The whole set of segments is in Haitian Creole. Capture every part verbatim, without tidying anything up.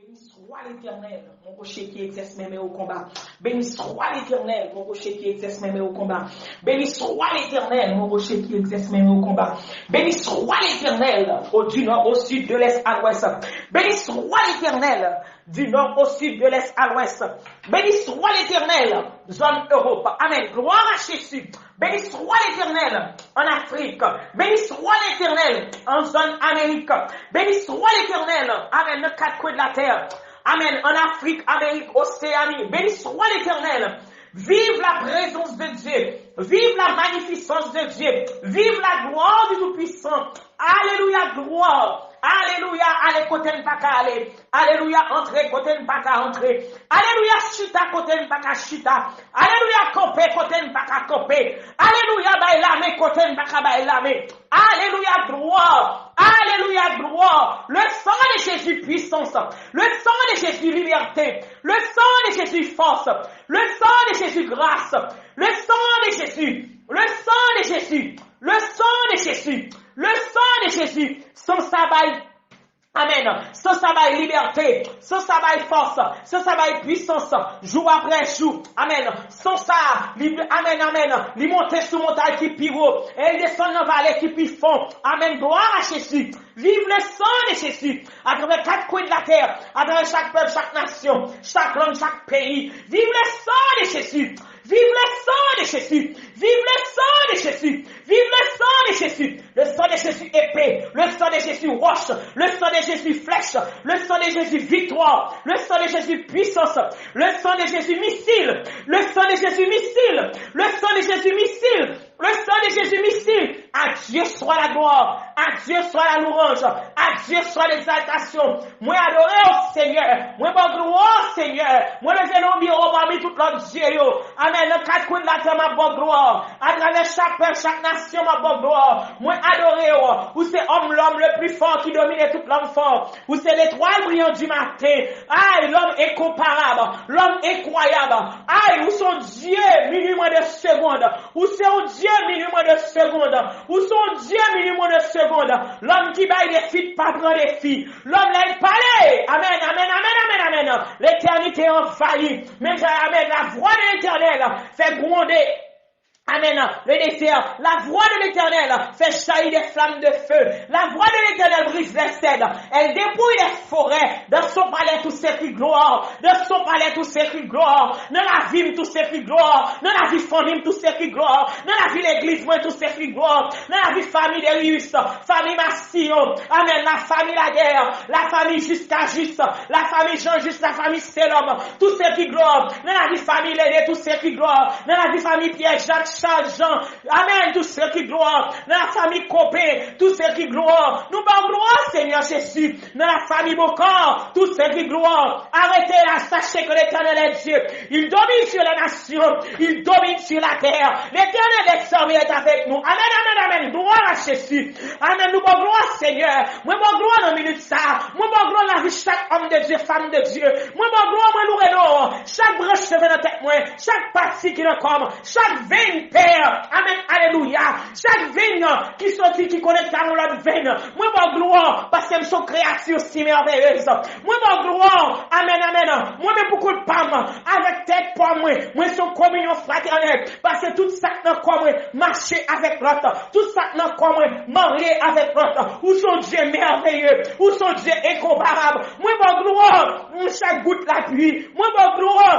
Béni soit l'Éternel, mon rocher qui exerce mes mains au combat. Béni soit l'Éternel, mon rocher qui exerce mes mains au combat. Béni soit l'Éternel, mon rocher qui exerce mes mains au combat. Béni soit l'Éternel, au, du nord au sud, de l'est à l'ouest. Béni soit l'Éternel, du nord au sud, de l'est à l'ouest. Béni soit l'Éternel, zone Europe. Amen. Gloire à Jésus. Béni soit l'Éternel en Afrique. Béni soit l'Éternel en zone Amérique. Béni soit l'Éternel, amen, nan kat kwen de latè. Amen. En Afrique, Amérique, Océanie. Béni soit l'Éternel. Vive la présence de Dieu. Vive la magnificence de Dieu. Vive la gloire du Tout-Puissant. Alelouya, glwa. Alelouya, ale kote n pa ka ale. Alelouya, antre kote n pa ka antre. Alelouya, chita kote n pa ka chita. Alelouya, kanpe kote n pa ka kanpe. Alelouya, bay lame kote n pa ka bay lame. Alelouya, glwa. Alelouya, glwa. Le sang de Jésus, puissance. Le sang de Jésus, liberté. Le sang de Jésus, force. Le sang de Jésus, grâce. Le sang de Jésus. Le sang de Jésus. Le sang de Jésus. Le sang de Jésus. San sa bay. Amen. San sa bay libète. San sa bay fòs. San sa bay pwisans. Jou apre jou. Amen. San sa, li, amen, amen. Li monte sou montay ki pi wo. E li desann nan vale ki pi fon. Amen. Gloire à Jésus. Vive le sang de Jésus. Atravè kat kwen de latè. Atravè chak pèp, chak nasyon, chak lang, chak peyi. Vive le sang de Jésus. Vive le sang de Jésus. Vive le sang de Jésus. Vive le sang de Jésus. Le sang de Jésus épée. Le sang de Jésus roche. Le sang de Jésus flèche. Le sang de Jésus victoire. Le sang de Jésus puissance. Le sang de Jésus missile. Le sang de Jésus missile. Le sang de Jésus missile. Le sang de Jésus missile. À Dieu soit la gloire. À Dieu soit la louange. À Dieu soit l'exaltation. Mwen adore w, Senyè. Mwen ba w glwa, Senyè. Mwen leve non w pami tout lòt dye yo. Amen. Nan kat kwen latè, m ap ba w glwa. Atravè chak pèp, chak nasyon, m ap ba w glwa. Mwen adore w. Ou se homme, l'homme le plus fort qui domine tout l'homme fort. Ou se l'étoile brillante du matin. Ay, l'homme incomparable, l'homme incroyable. Ay, ou se yon Dye minimum de seconde. Ou se yon Dye minimum de seconde. Ou se yon Dye minimum de seconde. Lòm ki bay defi pa pran defi. Lòm la, li pale. Amen, amen, amen, amen, amen. L'éternité envahit. Men, amen, la voix de l'Éternel fait gronder. Amen. Le désert, la voix de l'Éternel fait jaillir des flammes de feu. La voix de l'Éternel brise les cèdres. Elle dépouille les forêts. Dans son palais, tout s'écrie gloire. Dans son palais, tout s'écrit gloire. Nan lavi m, tout s'écrit gloire. Nan lavi fanmi m, tout s'écrit gloire. Nan lavi legliz mwen, tout s'écrit gloire. Nan lavi fanmi Derius, fanmi Massillon. Amen. La famille Laguerre, la famille Jusqu'à Juste, la famille Jean Juste, la famille Selom. Tout s'écrit gloire. Nan lavi fanmi Lene, tout s'écrit gloire. Nan lavi fanmi Pierre, Jacques, Charles, Jean. Amen. Tout s'écrit gloire. Nan lafanmi Kope, tout s'écrit gloire. Nou ba w glwa, Senyè Jezi. Nan lafanmi Bokor, tout s'écrit gloire. Arrêtez là, sachez que l'Éternel est Dieu. Il domine sur les nations. Il domine sur la terre. L'Éternel des armées est avec nous. Amen, amen, amen. Gloire à Jésus. Amen. Nou ba w glwa, Senyè. Mwen ba w glwa nan minit sa. Mwen ba w glwa nan lavi chak homme de Dieu, femme de Dieu. Mwen ba w glwa, mwen louwe non w. Chak branch cheve nan tèt mwen, chak pati ki nan kò m, chak venn, Pè. Amen. Alelouya. Chak venn ki soti, ki konekte a yon lòt venn. Mwen ba w glwa, paske m se yon kreyati si mèveyez. Mwen ba w glwa. Amen, amen. Mwen menm pou kont pa m, avèk tèt pa mwen, mwen se yon kominyon fratènèl. Paske tout sa k nan kò mwen mache avèk lòt. Tout sa k nan kò mwen marye avèk lòt. Ou se yon Dye mèveye. Ou se yon Dye enkonparab. Mwen ba w glwa nan chak gout lapli. Mwen ba w glwa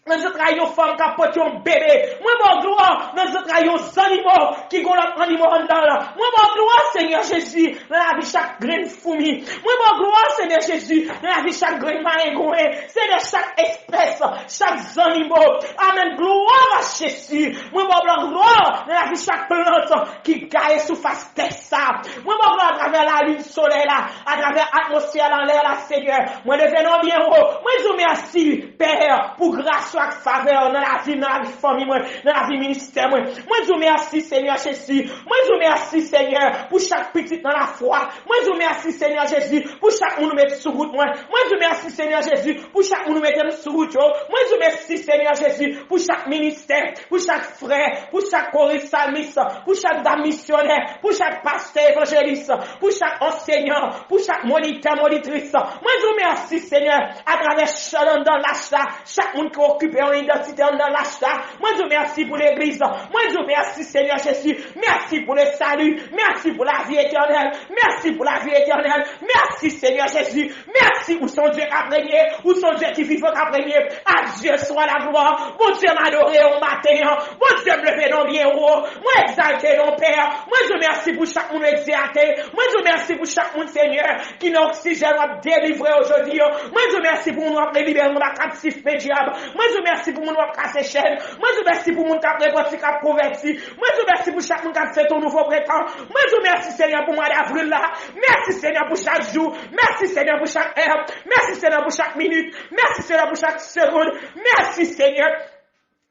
nan zantray yon fanm k ap pote yon bebe. Mwen ba w glwa nan zantray yon zannimo ki gen lòt annimo anndan l. Mwen ba w glwa, Senyè Jezi, nan lavi chak grenn foumi. Mwen ba w glwa, Senyè Jezi, nan lavi chak grenn marengon. Senyè, chak espès, chak zannimo. Amen. Gloire à Jésus. Mwen ba w glwa nan lavi chak plant ki gaye sou fas tè sa. Mwen ba w glwa atravè lalin, solèy la, atravè atmosfè la, lè la, Senyè. Mwen leve non w byen wo. Mwen di w mèsi, Pè, pou gras chak favè nan lavi m, nan lavi fanmi mwen, nan lavi ministè mwen. Mwen di w mèsi, Senyè Jezi. Mwen di w mèsi, Senyè, pou chak pitit nan lafwa. Mwen di w mèsi, Senyè Jezi, pou chak moun ou met sou wout mwen. Mwen di w mèsi, Senyè Jezi, pou chak moun ou mete m sou wout yo. Mwen di w mèsi, Senyè Jezi, pou chak ministè, pou chak frè, pou chak koris salmis, pou chak dam misyonè, pou chak pastè evanjelis, pou chak ansenyan, pou chak monitè, monitris. Mwen di w mèsi, Senyè, atravè chan anndan lach la, chak moun ki okipe yon idantite anndan lach la. Mwen di w mèsi pou legliz. Mwen di w mèsi, Senyè Jezi. Mèsi pou le sali. Mèsi pou lavi etènèl. Mèsi pou lavi etènèl. Mèsi, Senyè Jezi. Mèsi, ou se yon Dye k ap renye. Ou se yon Dye ki vivan k ap renye. A Dye swa laglwa. Bondye, m adore w maten an. Bondye, m leve non byen wo. Mwen egzalte non Pè. Mwen di w mèsi pou chak moun ou egzate. Mwen di w mèsi pou chak moun, Senyè, ki nan oksijèn w ap delivre yo jodi an. Mwen di w mèsi pou moun w ap libere anba kaptif men dyab. Mwen di w mèsi pou moun w ap kase chèn. Mwen di w mèsi pou moun k ap repanti, k ap konvèti. Mwen di w mèsi pou chak moun k ap fete yon nouvo prentan. Mwen di w mèsi, Senyè, pou mwa davril la. Mèsi, Senyè, pou chak jou. Mèsi, Senyè, pou chak è. Mèsi, Senyè, pou chak minit. Mèsi, Senyè, pou chak segonn. Mèsi, Senyè.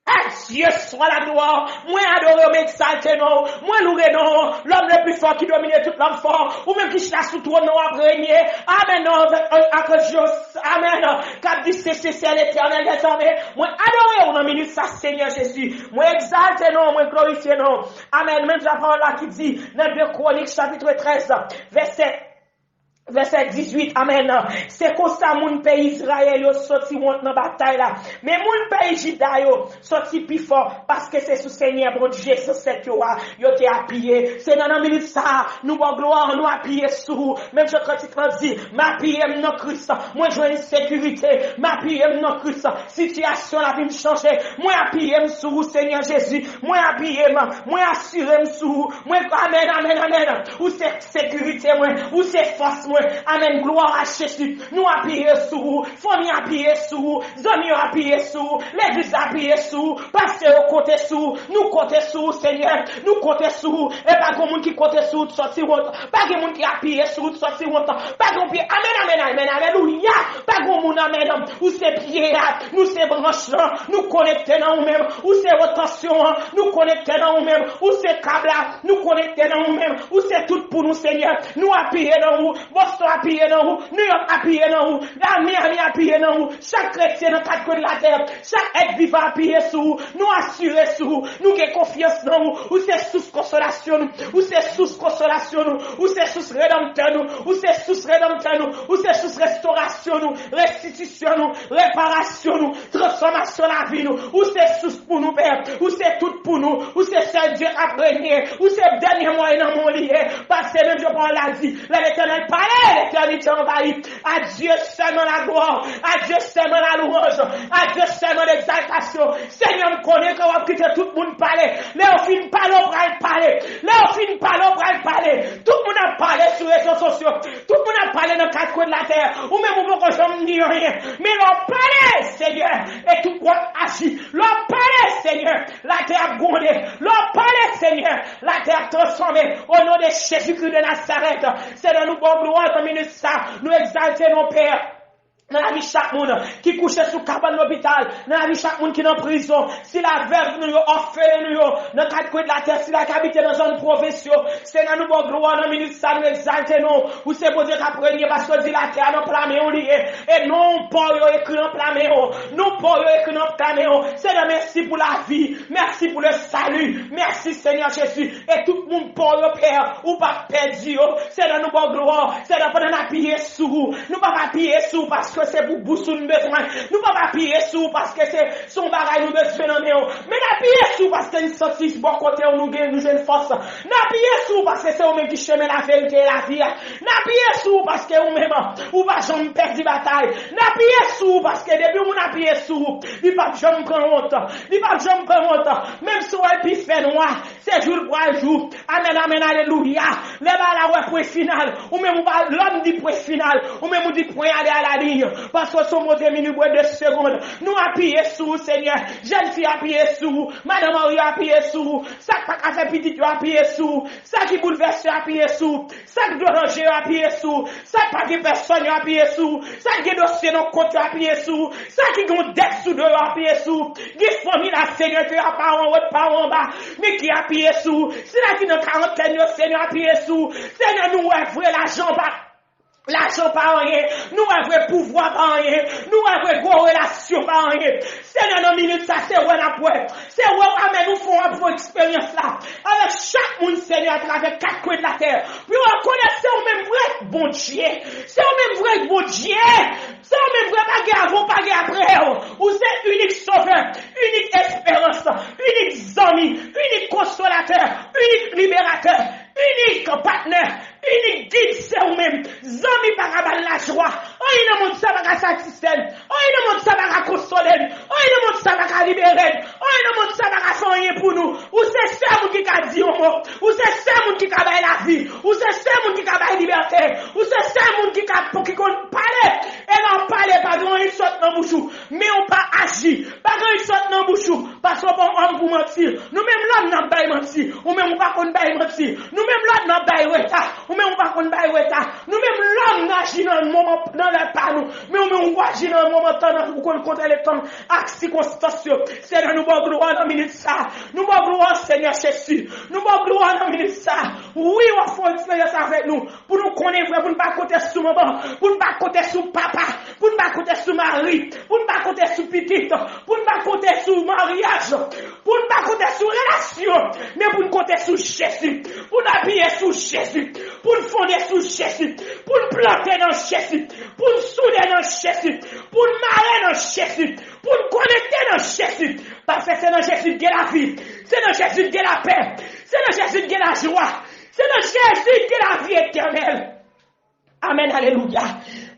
A Dye swa laglwa. Mwen adore w, m egzalte non w. Mwen loure non w. Lòm le pli fò ki domine tout lòm fò. Ou menm ki chita sou twòn nan w ap renye. Amèn. Non, avèk anj ak anj yo. Amèn. K ap di se, se, se Letènèl dèzame. Mwen adore w nan minit sa, Senyè Jezi. Mwen egzalte non w, mwen glorifye non w. Amèn. Menm jan pawòl la ki di nan de Kwonik chapit trèz, vèsè vèsè dizuit, amèn. Se konsa moun peyi Izrayèl yo soti wont nan batay la. Men moun peyi Jida yo soti pi fò, paske se sou Senyè Bondye zansèt yo a yo te apiye. Se nan, nan minit sa a, nou ba w glwa, nou apiye sou ou. Menm jan kantik lan di, m apiye m nan Kris, mwen jwenn sekirite. M apiye m nan Kris, sitiyasyon lavi m chanje. Mwen apiye m sou ou, Senyè Jezi. Mwen apiye m, mwen asire m sou ou. Mwen, amèn, amèn, amèn. Ou se sekirite mwen, ou se fòs mwen. Amèn, glwa a Jezi. Nou apiye sou ou, fanmi apiye sou ou, zanmi yo apiye sou ou, legliz la apiye sou ou, pastè yo konte sou ou, nou konte sou ou, Senyè. Nou konte sou ou, e pa gen moun ki konte sou ou t sòti wont. Pa gen moun ki apiye sou ou t sòti wont. Pa gen pye, amèn, amèn, amèn, alelouya. Pa gen moun, amèn. Ou se pye a, nou se branch lan, nou konekte nan ou menm. Ou se wotansyon an, nou konekte nan ou menm. Ou se kab la, nou konekte nan ou menm. Ou se tout pou nou, Senyè. Nou apiye nan ou. Boston apiye nan ou. New York apiye nan ou. Miami apiye nan ou. Chak kretyen nan kat kwen latè, chak èt vivan apiye sou ou. Nou asire sou ou. Nou gen konfyans nan ou. Ou se sous konsolasyon nou. Ou se sous konsolasyon nou. Ou se sous redanmtè nou. Ou se sous redanmtè nou. Ou se sous restorasyon nou, restitisyon nou, reparasyon nou, transfòmasyon lavi nou. Ou se sous pou nou, Pè. Ou se tout pou nou. Ou se sèl Dye k ap renye. Ou se dènye mwayen nan men w li ye. Paske menm jan pawòl la di, lè Letènèl pale, letènite anvayi. A Dye sèlman laglwa. A Dye sèlman lalouwanj. A Dye sèlman legzaltasyon. Senyè, m konnen ke w ap kite tout moun pale. Lè yo fin pale, w pral pale. Lè yo fin pale, w pral pale. Tout moun ap pale sou rezo sosyo. Tout moun ap pale nan kat kwen latè. Ou menm ou poko janm di anyen. Men lè w pale, Senyè, e tout w ap aji. Lè w pale, Senyè, latè ap gwonde. Lè w pale, Senyè, latè ap transfòme. O non de Jezikri de Nazarèt, se nan nou ba w glwa nan minit sa. Nou egzalte non, Pè. Nan lavi chak moun ki kouche sou kabann lopital, nan lavi chak moun ki nan prizon, sila vèv nou yo, òfelen nou yo, nan kat kwen latè, sila ki abite nan zòn pwovens yo, Senyè, nou ba w glwa nan minit sa, nou egzalte non. Ou se Bondye k ap renye, paske w di latè a nan pla men w li ye. E non pa w yo ekri nan pla men w. Non pa w yo ekri nan pla men w. Senyè, mèsi pou lavi. Mèsi pou le sali. Mèsi, Senyè Jezi. E tout moun pa w yo, Pè, ou p ap pèdi yo. Senyè, nou ba w glwa. Senyè, pandan n apiye sou ou, nou p ap apiye sou ou paske se pou bous ou n bezwen. Nou p ap apiye sou ou paske se, se yon bagay nou bezwen nan men w. Men n apiye sou ou paske n santi bò kote w nou gen, nou jwenn fòs. N apiye sou ou paske se ou menm ki chemen, laverite e lavi a. N apiye sou ou paske ou menm, ou pa janm pèdi batay. N apiye sou ou paske depi yon moun apiye sou ou, li p ap janm pran wont. Li p ap janm pran wont. Menm si w wè l pi fè nwa, se jou l pral jou. Amèn, amèn, alelouya. Lè bagay la wè pwen final, ou menm ou pa, lòm di pwen final, ou menm ou di pwen ale a la liy. Paske w se yon Bondye minit, de segonn. Nou apiye sou ou, Senyè. Jèn fi apiye sou ou. Madan marye apiye sou ou. Sa k pa ka fè pitit yo apiye sou ou. Sa ki boulvèse yo apiye sou ou. Sa k dwe ranje yo apiye sou ou. Sa k pa gen pèsòn yo apiye sou ou. Sa k gen dosye nan kont yo apiye sou ou. Sa ki gen dèt sou do yo apiye sou ou. Gen fanmi la, Senyè, ke y ap pa anwo, pa anba. Men ki apiye sou ou. Sila ki nan karantèn yo, Senyè, apiye sou ou. Senyè, nou wè vre lajan pa Lajan pa anyen. Nou wè vre pouvwa pa anyen. Nou wè vre gwo relasyon pa anyen. Senyè, nan minit sa, se wè n ap wè. Se wè w amèn nou fè w ap fè eksperyans la. Avèk chak moun, Senyè, atravè kat kwen de latè. Pou yo rekonèt se ou menm vre Bondye. Se ou menm vre Bondye. Se ou menm vre, pa gen avan w, pa gen apre w. Ou se inik sovè, inik esperans, inik zanmi, inik konsolatè, inik liberatè, inik patnè, inik gid se ou menm. Zanmi pa ka ba l lajwa. Anyen nan mond sa pa ka satisfè n. Anyen nan mond sa pa ka konsole n. Anyen nan mond sa pa ka libere n. Anyen nan mond sa pa ka fè anyen pou nou. Ou se sèl moun ki ka di yon mo. Ou se sèl moun ki ka bay lavi. Ou se sèl moun ki ka bay libète. Ou se sèl moun ki ka, ki konn pale. E lè w pale, pa gen anyen ki sot nan bouch ou. Men w pa aji. Pa gen anyen ki sot nan bouch ou. Paske w pa yon òm pou manti. Nou menm lòm n ap bay manti. Ou menm ou pa konn bay manti. Nou menm lòm n ap bay reta. Ou menm ou pa konn bay reta. Nou menm lòm n aji nan moman, nan lè pa nou. Men ou menm ou aji nan moman tan nan ou konn kontwole tan ak sikonstans yo. Senyè, nou ba w glwa nan minit sa. Nou ba w glwa, Senyè Jezi. Nou ba w glwa nan minit sa. Wi, w ap fè yon eksperyans avèk nou. Pou nou konnen vre, pou n pa konte sou manman, pou n pa konte sou papa, pou n pa konte sou mari, pou n pa konte sou pitit, pou n pa konte sou maryaj, pou n pa konte sou relasyon, men pou n konte sou Jezi, pou n apiye sou Jezi, pou n fonde sou Jezi, pou n plante nan Jezi, pou n soude nan Jezi, pou n mare nan Jezi, pou n konekte nan Jezi. Paske se nan Jezi k gen lavi, se nan Jezi k gen lapè, se nan Jezi k gen lajwa, se nan Jezi k gen lavi etènèl. Amèn, alelouya.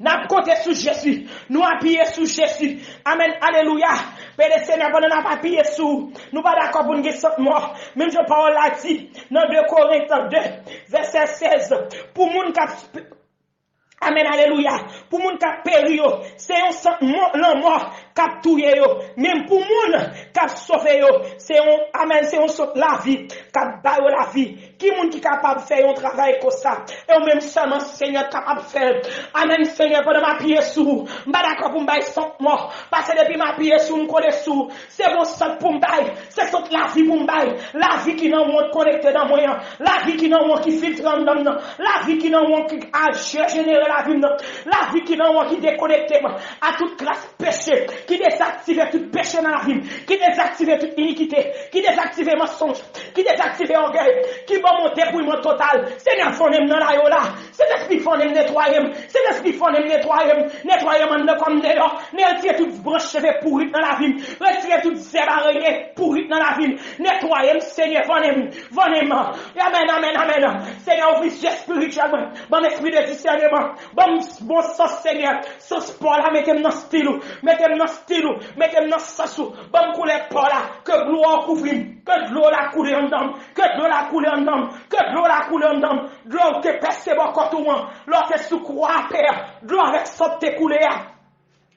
N ap konte sou Jezi. Nou apiye sou Jezi. Amèn, alelouya. Pede Senyè, pandan n ap apiye sou ou, nou pa dakò pou n gen sant mò. Menm jan pawòl la di nan de Korent de, vèsè sèz, pou moun k ap, amèn, alelouya, pou moun k ap peri yo, se yon sant mò, lanmò k ap touye yo. Men pou moun k ap sove yo, se yon, amèn, se yon sant lavi k ap ba yo lavi. Ki moun ki kapab fè yon travay konsa? E ou menm sèlman, Senyè, k kapab fè l. Amèn, Senyè, pandan m apiye sou ou, m pa dakò pou m bay sant mò. Paske depi m apiye sou ou, m kole sou ou. Se bon sant pou m bay. Se sant lavi pou m bay. Lavi ki nan ou an konekte nan mwen an. Lavi ki nan ou an ki filtre anndan m nan. Lavi ki nan ou an ki a jenere lavi m nan. Lavi ki nan ou an ki dekonekte mwen a tout klas peche, ki dezaktive tout peche nan lavi m, ki dezaktive tout inikite, ki dezaktive mansonj, ki dezaktive ògèy, ki ban mwen depouyeman total. Senyè, vannen m nan layo la. Sentespri, vannen m, netwaye m. Sentespri, vannen m, netwaye m. Netwaye m anndan kòm deyò. Men retire tout branch cheve pouri nan lavi m. Retire tout zèb arenye pouri nan lavi m. Netwaye m, Senyè, vannen m. Vannen m. Amèn, amèn, amèn. Senyè, ouvri zye espirityèl mwen. Ban m espri de disèneman. Ban m bon sans, Senyè. Sans pa w la, mete m nan stil ou. Mete m nan stil ou. Mete m nan sans ou. Ban m koulè pa w la. Ke glwa w kouvri m. Ke dlo la koule anndan m. Ke dlo la koule anndan m. Ke dlo la koule anndan m. Dlo w te pèse bò kòt ou an. Lè w te sou kwa a, Pè. Dlo avèk san te koule a.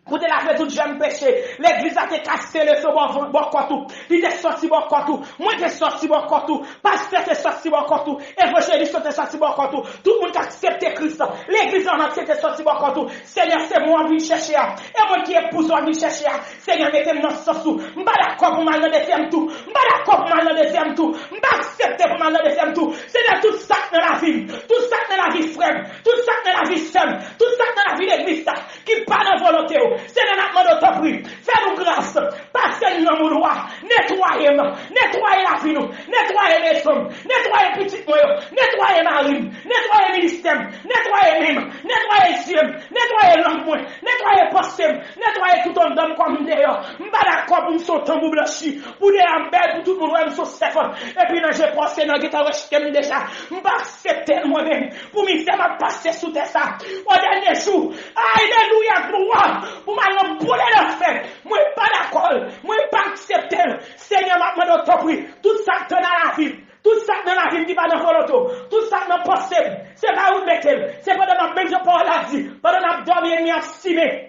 Pou te lave tout jèm peche. Legliz la te kase leson bò, bò kòt ou. Li te sòti bò kòt ou. Mwen te sòti bò kòt ou. Pastè te sòti bò kòt ou. Evanjelis yo te sòti bò kòt ou. Tout moun k aksepte Kris la. Legliz la an antye te sòti bò kòt ou. Senyè, se mwen w ap vin chèche a. E mwen ki epouz ou w ap vin chèche a. Senyè, mete m nan sans ou. M pa dakò pou m al nan dezyèm tou. M pa dakò pou m al nan dezyèm tou. M pa aksepte pou m al nan dezyèm tou. Senyè, tout sa k nan lavi m, tout sa k nan lavi frè m, tout sa k nan lavi sè m, tout sa k nan lavi legliz la, ki pa nan volonte w. Senyè, n ap mande w, tanpri, fè nou gras. Pase n nan mouloir. Netwaye m. Netwaye lavi nou. Netwaye mezon m. Netwaye pitit mwen yo. Netwaye mari m. Netwaye ministè m. Netwaye men m. Netwaye zye m. Netwaye lang mwen. Netwaye panse m. Netwaye tout anndan m kòm deyò. M pa dakò pou m se yon tanbou blanchi. Pou deyò m bèl, pou tout moun wè m se yon sèvant. Epi nan je pa w, Senyè, gentan rejte m deja. M pa aksepte l mwen menm. Pou mizè m ap pase sou tè sa. O dènye jou. Alelouya, glwa. Pou m al nan boule lanfè. Mwen pa dakò l. Mwen pa aksepte l. Senyè, m ap mande w tanpri. Tout sa k nan lavi m. Tout sa k nan lavi m ki pa nan volonte w. Tout sa k nan panse m. Se pa ou k mete l. Se pandan m ap, menm jan pawòl la di. Pandan n ap dòmi, ènmi ap simen.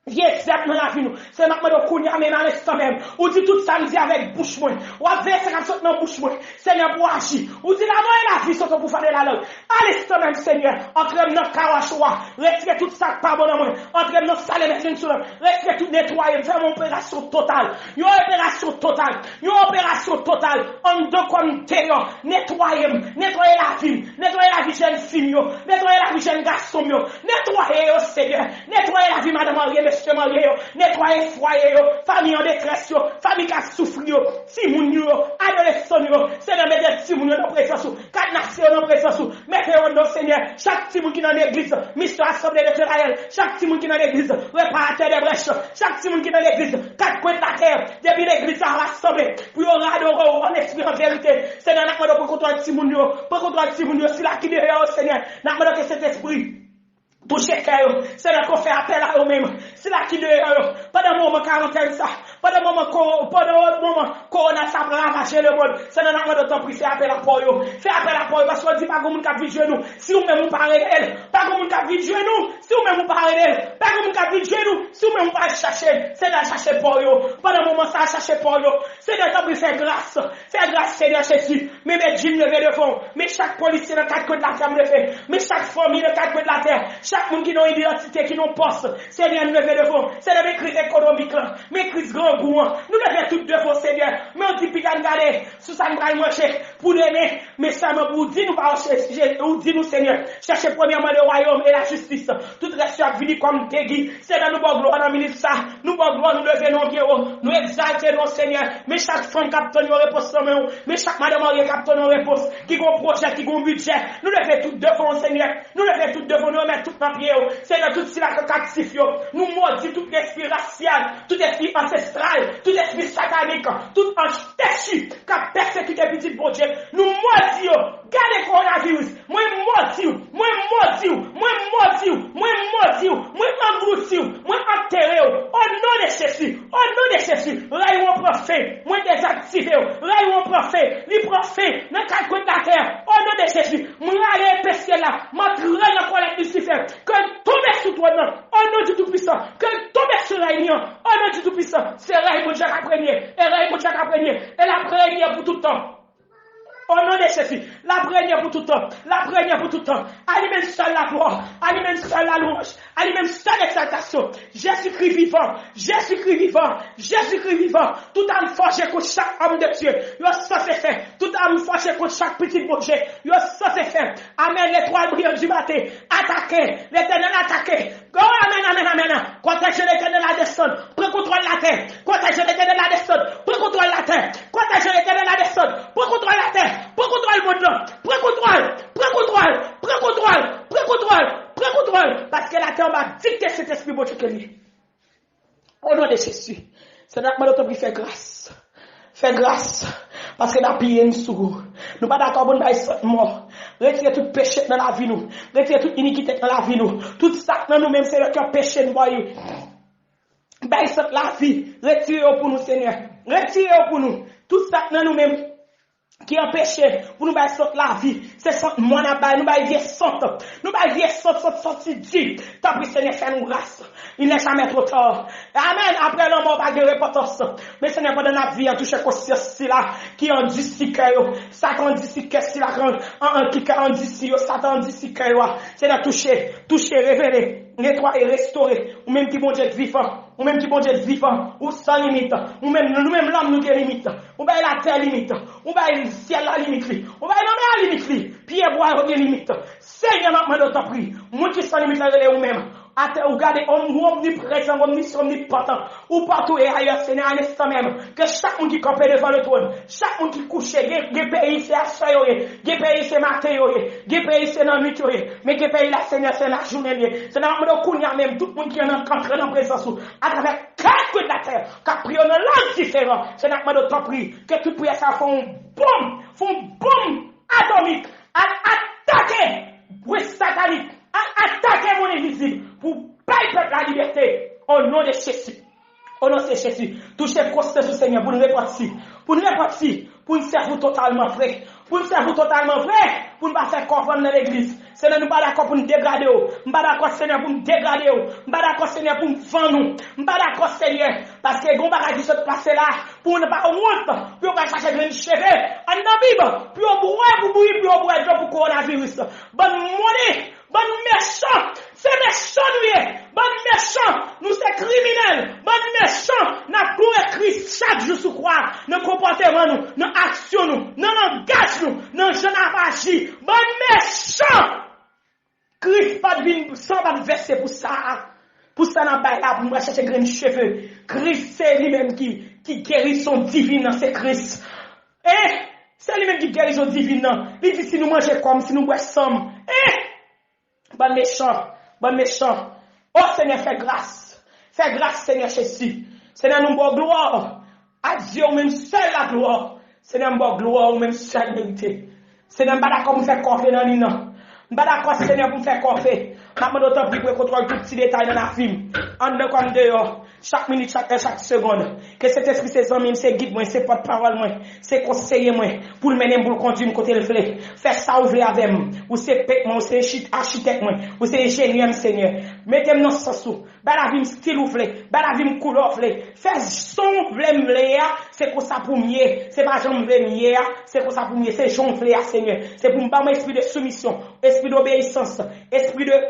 vye zèb nan lavi nou. Senyè, m ap mande w kounye a menm, a lenstan menm. Ou di tout sa m di avèk bouch mwen. W ap veye sa k ap sot nan bouch mwen. Senyè, pou w aji. Ou di la mò e lavi se w pou fane lalang. A lenstan menm, Senyè, antre m nan kawach ou a. Retire tout sa k pa bon nan mwen. Antre m nan sal e mèt vin sou lòt. Retire tout, netwaye m. Fè m yon operasyon total. Yon operasyon total. Yon operasyon total. Anndan kò m, deyò. Netwaye m. Netwaye lavi m. Netwaye lavi jèn fi m yo. Netwaye lavi jèn gason m yo. Netwaye yo, Senyè. Netwaye lavi madan marye, mesye marye yo. Netwaye fwaye yo. Fanmi an detrès yo. Fanmi k ap soufri yo. Timoun yo. Adolesan yo. Senyè, mete timoun yo nan prezans ou. Kadnase yo nan prezans ou. Mete yo anndan, Senyè. Chak timoun ki nan legliz, Misyon Asanble de Zerayèl. Chak timoun ki nan legliz, Reparatè de Brèch. Chak timoun ki nan legliz, Kat Kwen Latè. Depi legliz la rasanble pou yo adore w an espri, an verite. Senyè, n ap mande w pran kontwòl timoun yo. Pran kontwòl timoun yo. Sila ki deyò yo, Senyè, n ap mande w ke Sentespri touche kè yo. Senyè, ke w fè apèl a yo menm. Sila ki deyò yo. Pandan moman karantèn sa, pandan moman ko-, pandan moman kowona sa ap ravaje lemonn, Senyè, n ap mande w tanpri, fè apèl a pa w yo. Fè apèl a pa w yo, paske w di pa gen moun k ap vide jenou si ou menm ou pa rele l. Pa gen moun k ap vide jenou si ou menm ou pa rele l. Pa gen moun k ap vide jenou si ou menm ou pa al chache l. Senyè, chache pa w yo. Pandan moman sa, chache pa w yo. Senyè, tanpri, fè gras. Fè gras, Senyè Jezi. Men medjin leve devan w. Men chak polisye nan kat kwen latè m leve. Men chak fanmi nan kat kwen latè. Chak moun ki nan idantite, ki nan pòs. Senyè, n leve devan w. Senyè, men kriz ekonomik lan. Men kriz grangou an. Nou leve tout devan w, Senyè. Men w di piga n gade sou sa n pral manje pou demen. Men sèlman pou w di nou pa w, ou di nou, Senyè, chèche premyèman le wayòm e la jistis. Tout rès yo ap vini kòm degi. Senyè, nou ba w glwa nan minit sa. Nou ba w glwa, nou leve non w byen wo. Nou egzalte non w, Senyè. Men chak fanm k ap tann yon repons nan men w. Men chak madan marye k ap tann yon repons. Ki gon pwojè, ki gon bidjè. Nou leve tout devan w, Senyè. Nou leve tout devan w, nou remèt tout nan pye w. Senyè, tout sila k an kaptif yo. Nou modi tout espri rasyal, tout espri ansestral, tout espri satanik, tout anj tèchi k ap pèsekite pitit Bondye. Nou modi yo. Gade kowonaviris. Mwen modi w. Mwen modi w. Mwen modi w. Mwen modi w. Mwen anglouti w. Mwen antere w. O non de Jezi. O non de Jezi. Rèy ou an pran fen. Mwen dezaktive w. Rèy ou an pran fen. Li pran fen. Nan kat kwen latè. O non de Jezi. Mwen rale epe syèl la. M antre nan kòlèt Lisifè. Ke l tonbe sou twòn nan. O non di Toupisan. Ke l tonbe sou rèy li an. O non di Toupisan. Se rèy Bondye k ap renye. E rèy Bondye k ap renye. E l ap renye pou tout tan. O non de Jezi, l ap renye pou tout tan. L ap renye pou tout tan. A li menm sèl laglwa, a li menm sèl lalouanj, a li menm sèl egzaltasyon. Jezikri vivan, Jezikri vivan, Jezikri vivan. Tout ame fòje kont chak òm de Dye, yo sanse fè. Tout ame fòje kont chak pitit Bondye, yo sanse fè. Amèn. Letwal briyan di maten, atake. Letènèl atake. Go, amèn, amèn, amèn. Kòtèj Letènèl la desann. Pran kontwòl latè. Kòtèj Letènèl la desann. Pran kontwòl latè. Kòtèj Letènèl la desann. Pran kontwòl latè. Pran kontwòl mond lan. Pran kontwòl. Pran kontwòl. Pran kontwòl. Pran kontwòl. Pran kontwòl. Paske latè anba dikte Sentespri Bondye ke l ye. O non de Jezi. Senyè, n ap mande w tanpri fè gras. Fè gras. Paske n apiye n sou ou. Nou pa dakò pou n bay sant mò. Retire tout peche k nan lavi nou. Retire tout inikite k nan lavi nou. Tout sa k nan nou menm, Senyè, ki anpeche n bay, bay sant lavi. Retire yo pou nou, Senyè. Retire yo pou nou. Tout sa k nan nou menm ki anpeche pou nou bay sant lavi. Se sant mò n ap bay, nou bay vye sant. Nou bay vye sant, sant, santi di. Tanpri, Senyè, fè nou gras. Il n'est jamais trop tard. Amèn. Apre lanmò, pa gen repantans. Men, Senyè, pandan n ap viv an, touche konsyans sila ki andisi kè yo. Satan andisi kè sila ki an, an, an, ki ka andisi yo. Satan andisi kè yo a. Senyè, touche, touche, revele, netwaye, restore. Ou menm ki Bondye k vivan. Ou menm ki Bondye k vivan. Ou san limit. Ou menm, nou menm lòm, nou gen limit. Ou bay latè limit. Ou bay syèl la limit li. Ou bay lanmè a limit li. Pyebwa yo gen limit. Senyè, m ap mande w, tanpri, moun ki san limit la rele ou menm. Atè, ou gade, om-, ou omniprezan, omnisyan, omnipotan. Ou patou e ayè, Senyè, a lenstan menm. Ke chak moun ki kanpe devan le twòn, chak moun ki kouche, gen, gen peyi se aswè yo ye, gen peyi se maten yo ye, gen peyi se nan nwit yo ye, men gen peyi la, Senyè, se lajounen l ye. Senyè, m ap mande w kounye a menm, tout moun ki ann antre nan prezans ou, atravè kat kwen latè, k ap priye w nan lang diferan, Senyè, m ap mande w, tanpri, ke tout priyè sa yo fè yon bonm, fè yon bonm atomik, al atake bwis satanik, al atake moun envizib pou bay pèp la libète, o non de Jezi. O non de Jezi. Touche konsyans ou, Senyè, pou n repanti. Pou n repanti. Pou n sèvi w totalman vre. Pou n sèvi w totalman vre. Pou n pa fè kò vann nan legliz. Senyè, nou pa dakò pou n degrade w. M pa dakò, Senyè, pou m degrade w. M pa dakò, Senyè, pou m vann ou. M pa dakò, Senyè, paske gen yon bagay ki sot pase la, pou nou pa wont, pou yo pral chache grenn cheve anndan Bib, pou yo bwè, pou bouyi, pou yo bwè dlo pou kowonaviris. Bann moli, bann mechan, se mechan nou ye. Bann mechan, nou se kriminèl. Bann mechan, n ap kloure Kris chak jou sou kwa, nan konpòteman nou, nan aksyon nou, nan langaj nou, nan jan n ap aji. Bann mechan! Kris pa t vin, san pa t vèse pou sa. Pou sa n ap bay la, pou n pral chache grenn cheve. Kris se li menm ki, ki gerizon divin nan, se Kris. E se li menm ki gerizon divin nan. Li di si nou manje kò m, si nou bwè san m. E bann mechan, bann mechan. O Senyè, fè gras. Fè gras, Senyè Jezi. Senyè, nou ba w glwa. Adye, ou menm sèl la glwa. Senyè, m ba w glwa, ou menm sèl merite. Senyè, m pa dakò pou m fè kò vle nan liy nan. M pa dakò, Senyè, pou m fè kò vle. M ap mande w tanpri pran kontwòl tout ti detay nan lavi m. Anndan kòm deyò. Chak minit, chak è, chak segonn. Ke Sentespri se zanmi m, se gid mwen, se pòtpawòl mwen, se konseye mwen, pou l mennen m, pou l kondui m kote l vle. Fè sa ou vle avè m. Ou se pent mwen, ou se enchi-, achitèk mwen, ou se enjenyè m, Senyè. Mete m nan sans ou. Bay lavi m stil ou vle. Bay lavi m koulè w vle. Fè jan w vle m vle a, se konsa pou m ye. Se pa jan m vle m ye a, se konsa pou m ye. Se jan w vle a, Senyè. Se pou m ba m espri de soumisyon, espri dobeyisans, espri de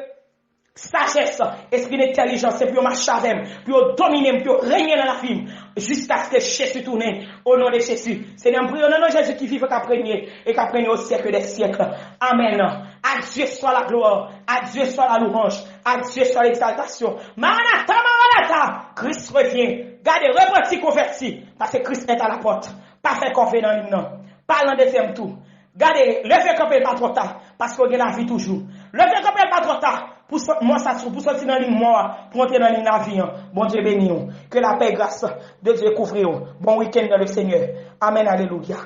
sajès, espri de entèlijans. Se pou yo mache avè m, pou yo domine m, pou yo renye nan lavi m, jiskaske Jezi tounen, o non de Jezi. Senyè, m priye w nan non Jezi ki vivan, k ap renye, e k ap renye au siècle des siècles. Amèn. À Dieu soit la gloire, à Dieu soit la louange, à Dieu soit l'exaltation. Maranatha, Maranatha, Christ revient. Gade, repanti, konvèti, paske Kris est à la porte. Pa fè kò vle nan liy nan. Pa al nan dezyèm tou. Gade, leve kanpe, l pa twò ta, paske w gen lavi toujou. Leve kanpe, l pa twò ta, pou sot mò sa sou, pou soti nan liy mò a, pou antre nan liy lavi an. Bondye beni w. Que la paix et grâce de Dieu couvre w. Bon week-end dans le Seigneur. Amèn, alelouya.